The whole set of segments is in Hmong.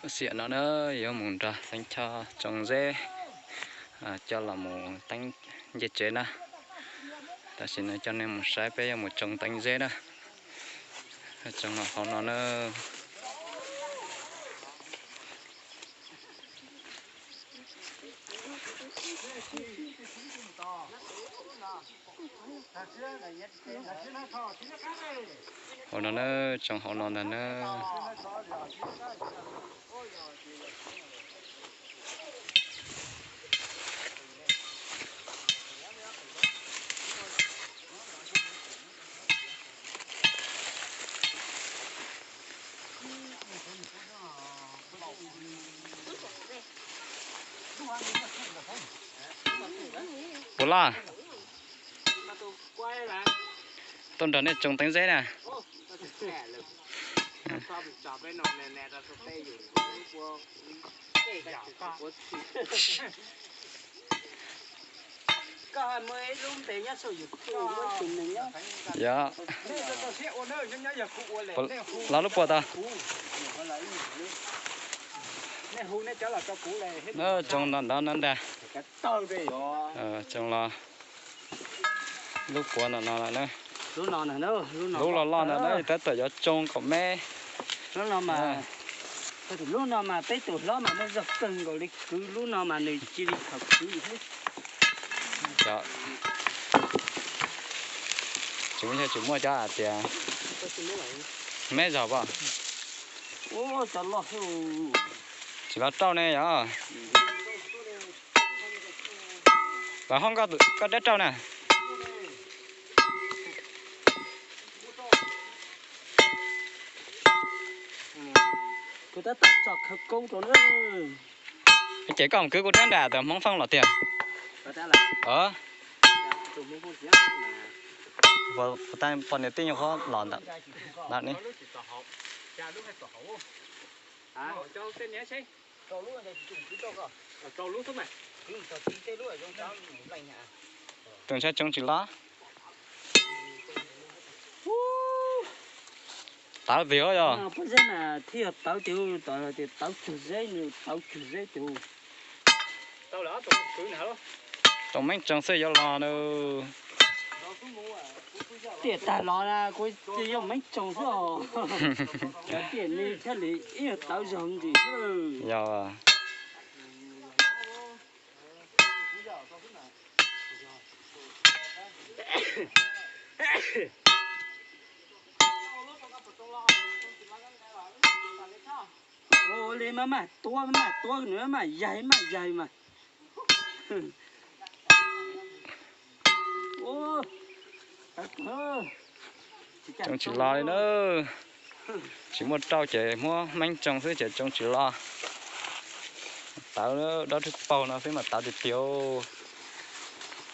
Xiam no na, yuav mus nrog Xeeb Choj tsoo zeb coj los mus teeb ncej tsev na. Tam sim no coj nej mus saib peb yuav mus tsoo teeb zeb na. Tsoo hauv no na. Hauv no na, tsoo hauv no ntag na. Puas loj? Tuaj nrog nej tsoo teeb zeb na. Yog. Los lub puas tau. Tsoo ntawm no ntag. Tsoo los lub puas ntawm no lawm na. Lub los loj ntawm no tab tom yuav tsoo kaum meb. Lub no mas peb tus hlob mas muaj zog kawg nkaus li, kwv lub no mas nws cia li thaum kwv xwb. Tsis muaj, tsis muaj cov hais tias meb zog pom. Cov loj xwb. Tsis los rauj ne yog. Los hoob koj dab rauj na. Kuv tab tom tso khawv koob rau na. Ces koj mus kwv kuv rab nram tus Hmoob Foob los tiag. Poj niam tij nyuag qhuav los ntawm no ne. Tus ntshai tsoo tsis los. Tawv tiag yog. Pob zeb mas thiaj yog tawv tiag, tias tawv cug zeb, nws tawv cug zeb tiag. Tus meej tsoos xwb yuav los na. Tiam tag los na, kuv cia yog meej tsoos xwb os. Cov tiam ne thiaj li ib yam tawv zog ntsis xwb. Yog. Ua li mas maj tuab maj tuab nws maj yaig maj yaig mas. Tsoo tsis los li na. Tsis muaj rauj ces muab meej tsoo xwb ces tsoo tsis los. Tawv dab rhwb paug no xwb mas tawv tiag tiag.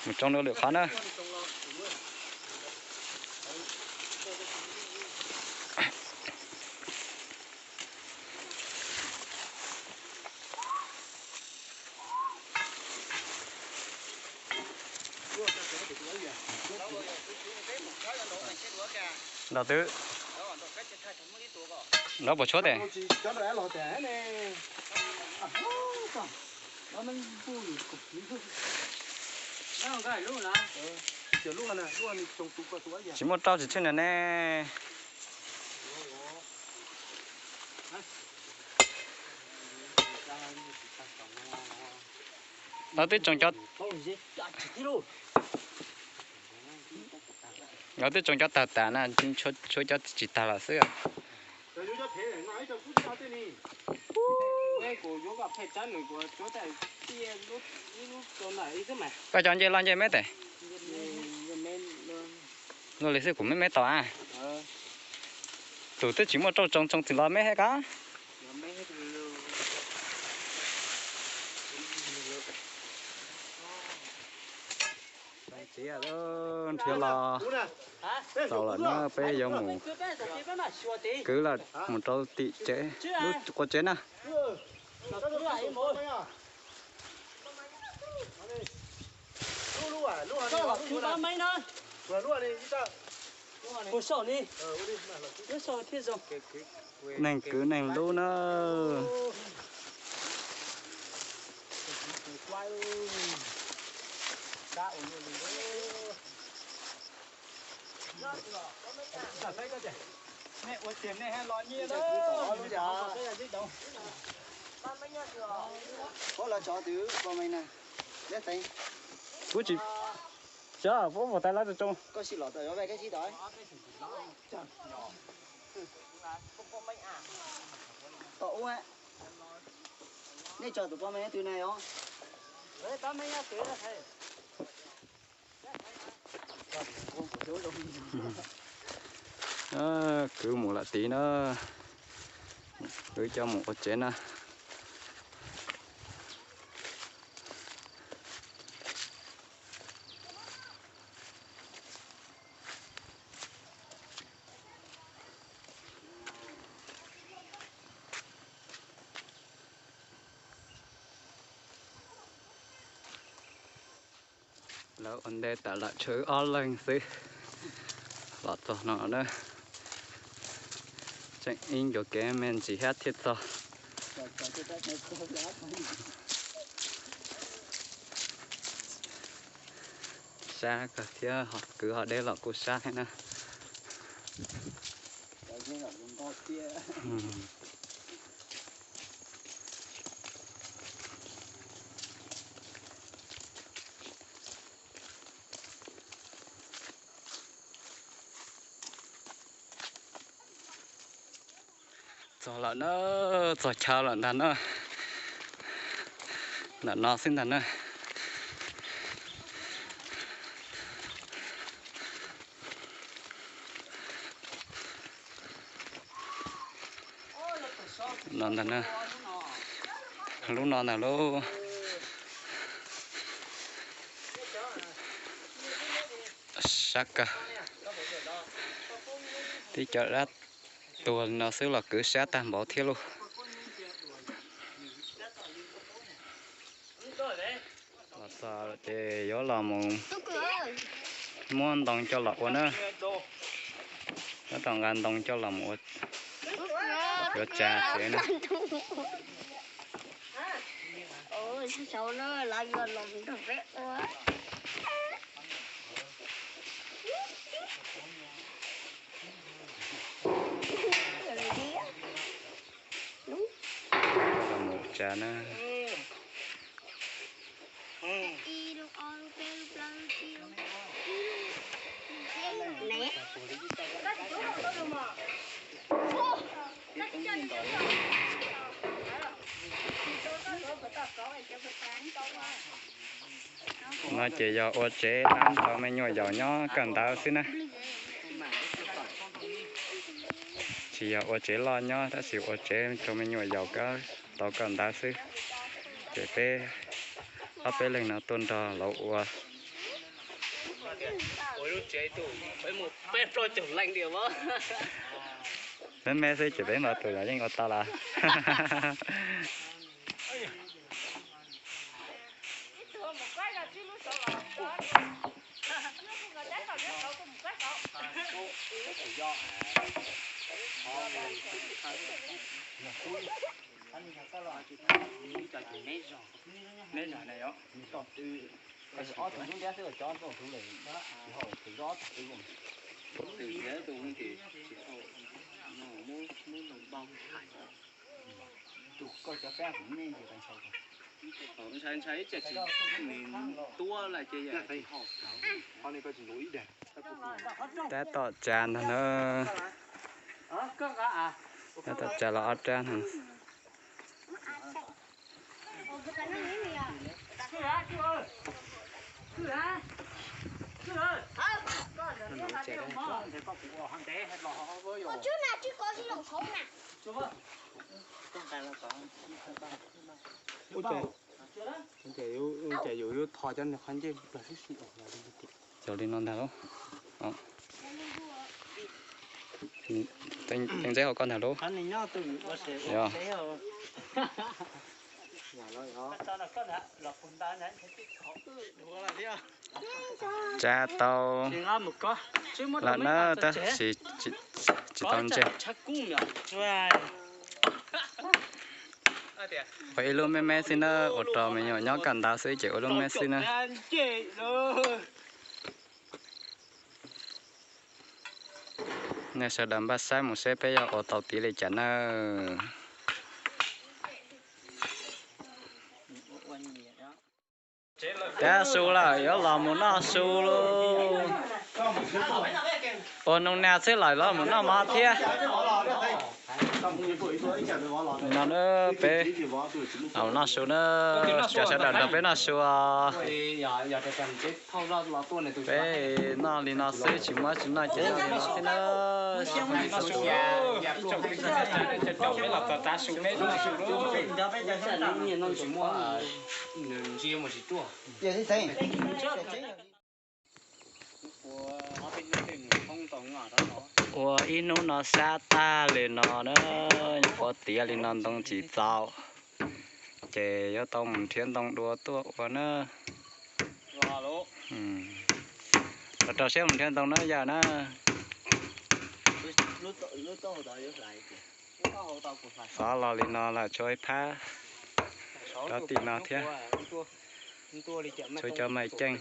Mus tsoo dua lwm qhov na. Nrog twb nrog puas tshuab tes. Tsis muaj rauj tsis tsheej na ne. Lawv twb tsoom cov, lawv twb tsoom cov tawg tas na, tshuav cov tsis tag los xwb. Koj cov nce los nce meb tes. Luaj li xwb kuv meb meb tau a. Tus twb tsis muaj rauj tsoo tsoo tsis los meb thiab koj. Nrhiav los txaus lawm na, peb yuav mus kwv lawm mus rau tim tsev, lub qua tsev na. Neeg kwv neeg lub na. Kuv tsis, puab puas tau lawv rau tso. Nej tso tus pob meej twg na os? Kwv mus lawm tid na, kwv coj mus ua tsev na. Lawv ua ntej tawm lawm tshuav wb ob leeg xwb los txog no na. Tseem ib ncua kev me ntsis thiab thiaj txog. Sab kawg thiab, kwv ho deb los kuj sab thiab na. Txog lawm na, txog chaw lawm ntag na. Ntawm no xwb ntag na. No ntag na, lub no ntag lauj. Sab kawg, tib cov dab tuag li no xwb los kwv sab tag npaum thiab lauj. Los txog ces yuav los mus muab ntoo coj los ua na. Tab tom nqa ntoo coj los mus ua, yuav tsa tsev na. Los mus tsa na. No ces yog ua tsev tab rau me nyuam yaus nyob kawm ntawv xwb na. Tsis yog ua tsev loj nyob tab sis ua tsev rau me nyuam yaus tau kawm ntawv xwb. Ces peb ob peb leeg no tuaj nrog lawv ua. Me me xwb ces peb npawg tus los yeej ua tau lawm. Tus koj cov peb kuv nej ntshai ntshai ib tsam tsis nws tuab lawm ces yam ho. Tab tom tsa ntag na. Tab tom tsa los ob rab no. Ua cas yus yuav thov cov niag qhov ncej plag xwb xwb. Yog li no ntag lauj. Teev ntxeb hauv koj ntag lauj. Yog. Tsa tau lawm na, tab sis tsis tau ntse. Ua ib lub me me xwb na, ua rau me nyuam nyob kaj ntawd xwb ces ua lub me xwb na. Nej sawv daws npaj saib mus seb peb yuav ua tau tiav li cas nawb. Tab su lawm yuav los mus noj su lauj. Ua noog nag xwb los los mus noj mov thiab. No peb los noj su na, cov sawv daws nrog peb noj su. Peb noj li no xwb tsis muaj tsis noj ces noj li no xwb na. Ua ib hnub no sab tag li no na, yuav ua tiav li no ntoo tsis txaus, ces yuav tau mus nrhiav ntoo dua tuaj ua na. Los rau siab mus nrhiav ntoo na yawg na. Xov los li no lawm, tshuav ib phab rau tim no thiab. Tshuav cov mais ceej,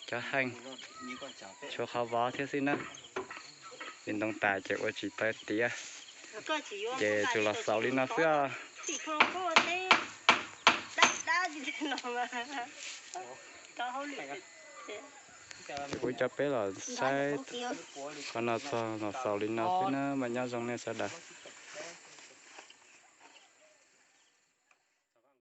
cov heej, tshuav qhov vov thiab xwb na. Li ntoo tas ces ua tsis tau tiav, ces tsuas los xaus li no xwb os. Ces kuv coj peb los saib qhov no txog los xaus li no xwb na, mas nyob zoo nej sawv daws.